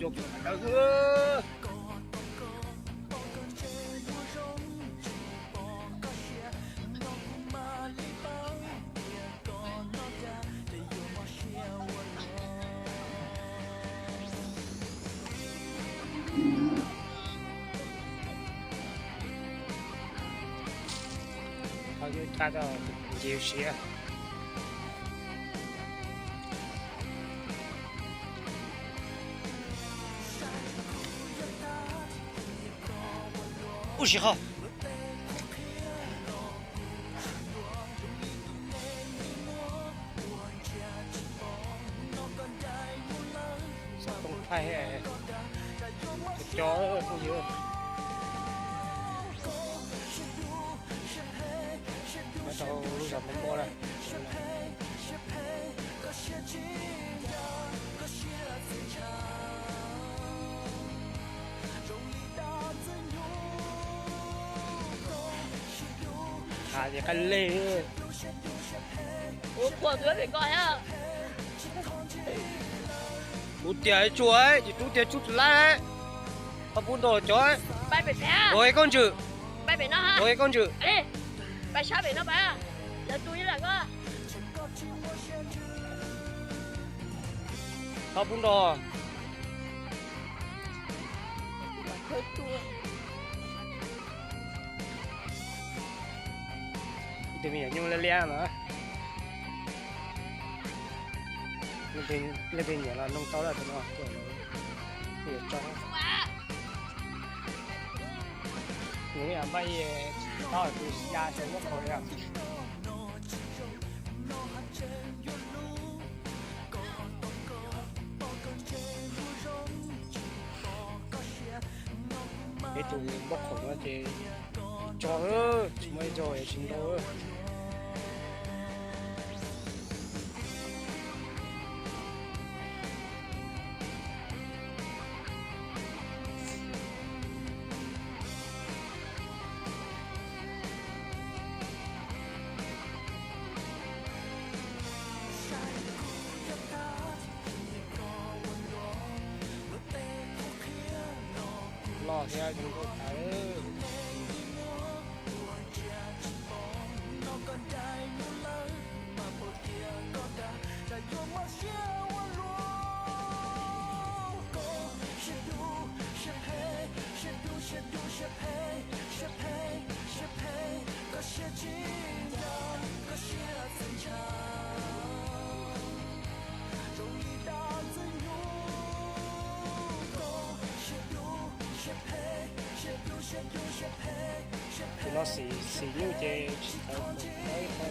Dawb. Qhov yuav cab tau nce siab. Ub si ho. Xov tooj thaij, cov phooj ywg. Nyob rau lub zos Mos Mos na. Tham ces qab lej. Kuv tias tsuj, ces tub tias tsuj tsis laib. Ho pub nrog cov. Ua koj ntswm. Ua koj ntswm. Ho pub nrog. Ib tug me nyuam nyuj liab liab no. Leej twg nyiam los noog tau lawm tus no. Nws yam npaj tsis tau tus ya xyov muab qhov li. Peb tus npauj qhov no ces tso, tsis muaj ib zaug tsis nrau. Loj thiab zoo nkauj tas. Tus no xim xim nyuj ces tsis tau.